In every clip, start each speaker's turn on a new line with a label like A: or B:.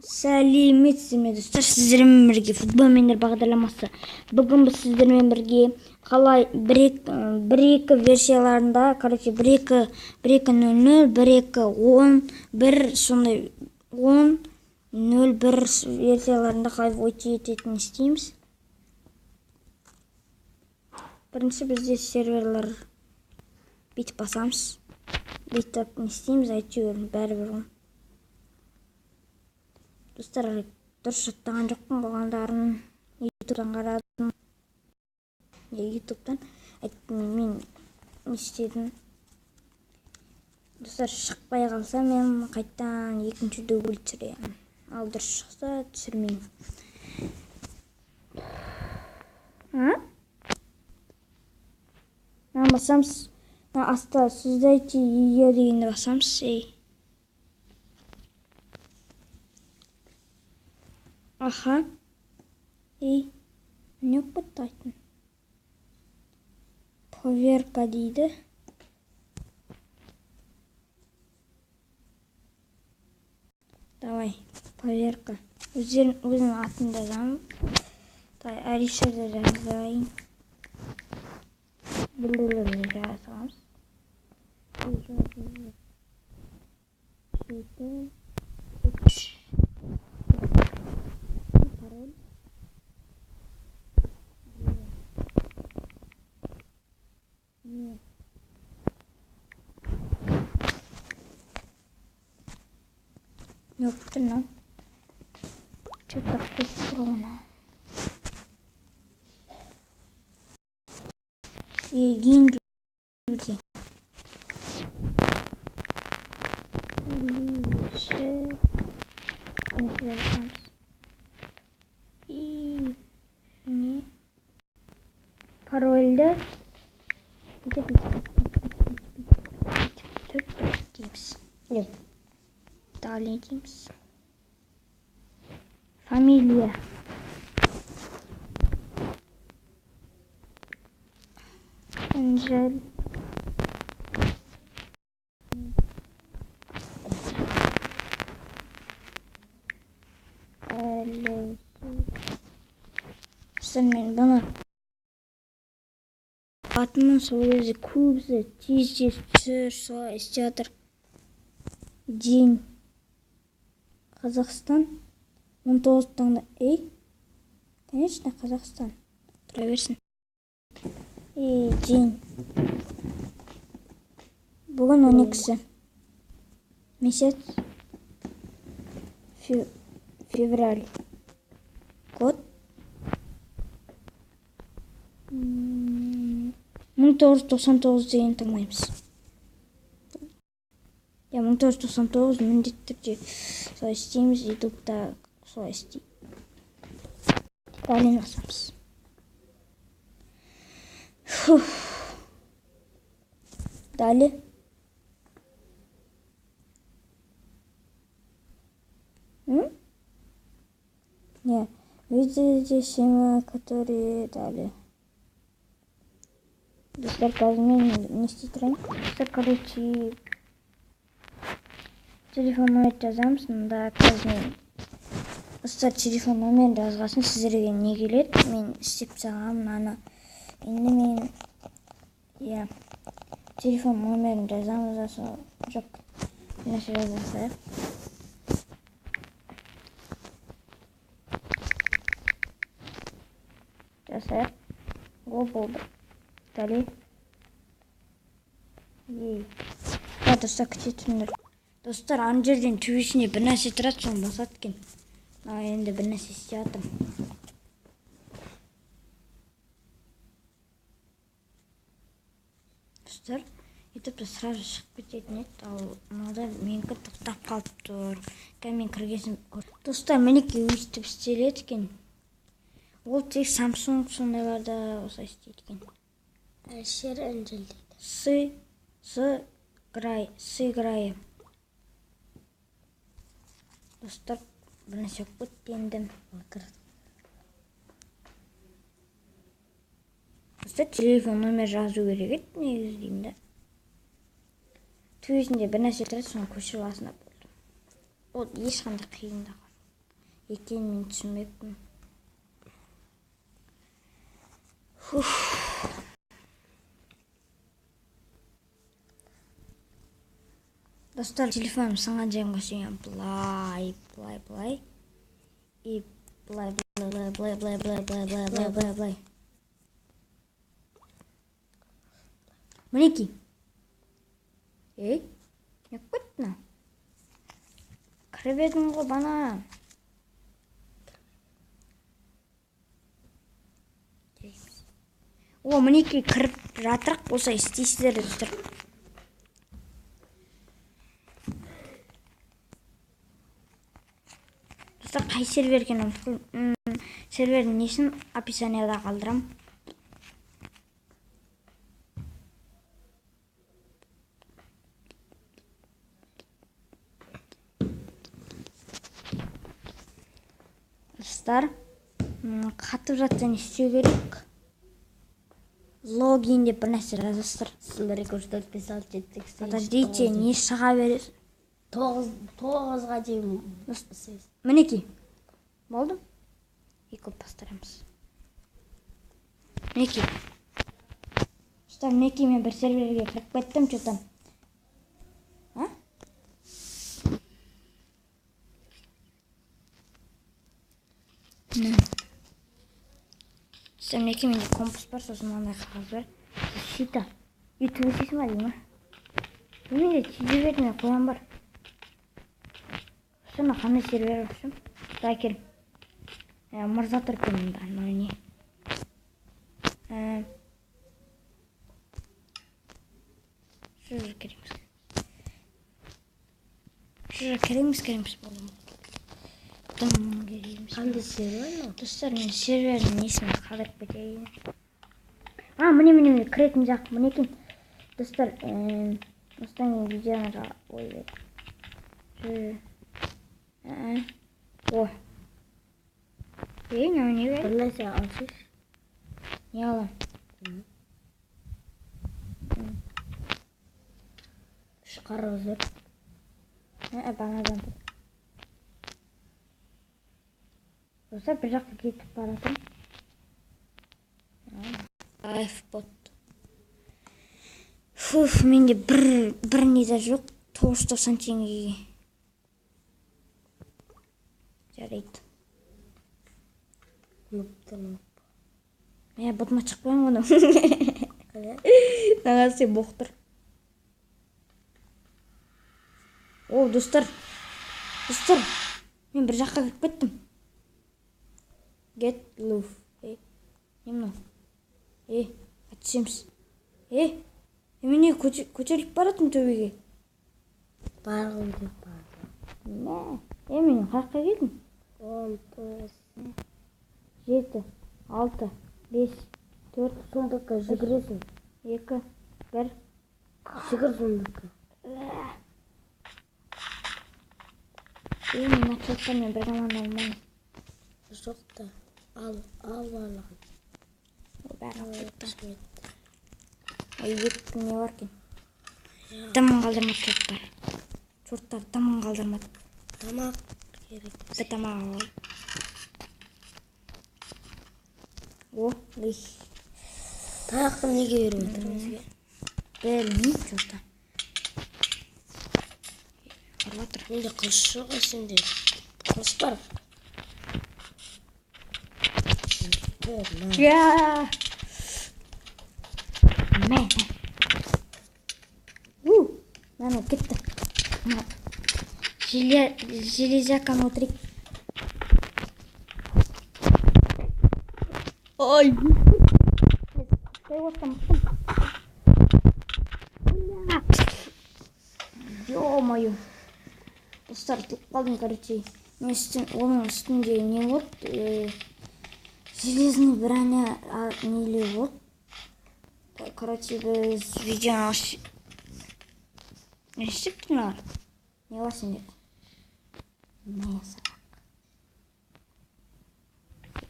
A: Сәлеметсіздер ме, достар? Сіздермен бірге Футболмендер бағдарламасы. Бүгін біз сіздермен бірге қалай бір екі версияларында, короче, бір екі, бір екі нөл нөл, бір екі он, бір сондай он нөл бір версияларында қалай войти ететінін істейміз. Бірінші бізде серверлер бүйтіп басамыз. Бүйтіп не істейміз, әйтеуір бәрібір ғой. Достар, дұрыс жаттаған жоқпын, болғандарын ютубтан қарадым. Ютубтан айттым, мен не істедім. Достар, шықпай қалса, мен қайтадан екінші дубль түсіремін. Ал дұрыс шықса, түсірмеймін. А? Мына басамыз. Мына аста создайте ее дегенді басамыз. Ей. Аха. Ей, не болып кетті айттым. Проверка дейді. Давай, проверка. Өзінің атын жазамын. Давай, Алишерді жазайын. Білдірді жаза саламыз. 7, 3. Пароль. Не. Не болып тұр мынау? Че-то қосып тұр ғой мынау. Ей, ең бірге. И не парольді бүйтіп бүйтіп бүйтіп дейміз. Далее дейміз. Фамилия. Анжел. Мен бұны атымын, сол кезде көбісі тез-тез түсір, солай істеп жатыр. День. Қазақстан. 19 таңда. Ей, конечно, Қазақстан. Тұра берсін. Ей, день. Бүгін 12-сі. Месяц. Февраль. Год. 1999 деген таңдаймыз. Я 1999 міндетті түрде солай істейміз, ютубта солай істейді. Далее басамыз. Фух. Далее. Не, видите символы, которые дали. Достар, қазір мен не істей тұрайын. Достар, короче, телефон номер жазамыз. Мында қазір мен достар телефон номерін жазғасын сіздерге не келеді? Мен істеп тастағанмын мынаны. Енді мен иә телефон номерін жазамыз да, сол жоқ нәрсе жаза салайық. Жасайық. О, болды. Далее. Ей. Ja, достар, күте тұрыңдар. Достар, ана жерден төбесіне бір нәрсе тұрады, соны басады екен. Мына енді бір нәрсе істеп жатырмын. Достар, ютубта сразу шығып кететін еді, ал мынада менікі тоқтап қалып тұр. Қазір мен кіргесін көр. Достар, мінекей өйстіп істеледі екен. Ол тек Samsung сондайларда осылай істейді екен.
B: Әлішер Анжел дейді.
A: Сы, сы, грай, сыграем. Достар, бір нәрсе болып кетті енді. Достар, телефон номер жазу керек еді негізі деймін да. Төбесінде бір нәрсе тұрады, соны көшіріп аласың да болды. Ол ешқандай қиындығы жоқ. Екенін мен түсінбеппін. Фух. Достар, телефоным сынған жерін көрсең, былай, былай, былай. И былай, былай, былай, былай, былай, былай, былай, былай, былай, былай. Мінекей. Ей, не кетті мынау? Кіріп едің ғой бана. О, мінекей кіріп жатырық, осылай істейсіздер достар. Достар, қай сервер екенін ұмытып қойдым. Сервердің несін описанияда қалдырам. Достар, қатып жатса не істеу керек? Логин деп бір нәрсе жазасыздар.
B: Сіздер 2, 3, 4, 5, 6, 7, 8,
A: Подождите, не шыға бересіз?
B: 9-ға дейін.
A: Мінекей. Болды. Екі бастырамыз. Мінекей. Достар, мінекей мен бір серверге кіріп кеттім, что-то. А? Достар, мінекей менде компас бар, сосын мынандай қағаз бар. Защита. Үй төбелесесің ба деймін, а? Менде тизе беретін қоян бар. Достар, мына қандай сервер вообще? Давай кел. Мырза тұр екен мында, мынау не? Жүр, кереміз. Жүр, кереміз, кереміз болды. Дым кереміз.
B: Қандай сервер мынау?
A: Достар, мен сервердің несін қалдырып кетейін. А, міне, міне, міне, кіретін жақ, міне екен. Достар, осыдан кейін видеоны ой, ой. Жүр. О. Ей, мынау не бе?
B: Бір нәрсе алсайшы.
A: Не аламын?
B: Үш қарғыз бер.
A: Бағанадан тұр. Достар, бір жаққа кетіп бара жатырмын. Лайфбот. Фуф, менде бір не де жоқ. 990 теңгеге. Жарайды.
B: Нұпты.
A: Мә, бұтыма шықпаймын оны.
B: Қалай?
A: Нағасы боқ тұр. О, достар. Достар, мен бір жаққа кіріп кеттім. Get love. Ей, не мынау? Ей, түсеміз. Ей, мен не көтеріліп баратырмын төбеге?
B: Барғым келіп барады.
A: Мә, ей, мен қай жаққа келдім?
B: 10, 9,
A: 7, 6, 5, 4.
B: Сундукка жүгіресің.
A: 2, 1.
B: Жүгір сундукка.
A: Ей, мен начальствомен мен бір команда алмаймын.
B: Жоқ та. Ал, ал барлығын.
A: О, бәрі алып кетті.
B: Рахмет.
A: Ой, екі не бар екен? Дымын қалдырмады чорттар. Чорттар дымын қалдырмады.
B: Тамақ керек.
A: Бір тамақ алып. О, ой.
B: Таяқты неге беріп отыр бізге?
A: Білмеймін, чорттар. Ұрып отыр.
B: Менде қылыш жоқ, сенде қылыш бар.
A: Я. Мә. У, мә, кетті. Мә. Железяканы отырайық. Ой. Ё-моё. Достар, ұтылып қалдым, короче. Мен оның үстінде не болды? Железный броня, нелер болды? Короче, біз видеоны не істеп тұрмын? Не бар сенде? Не сабақ?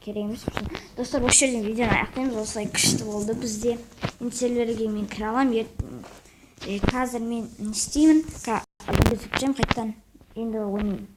A: Керек емес. Достар, осы жерден видеоны аяқтаймыз. Осылай күшті болды бізде. Енді серверге мен кіре аламын. Қазір мен не істеймін? Қайтадан енді ойнаймын.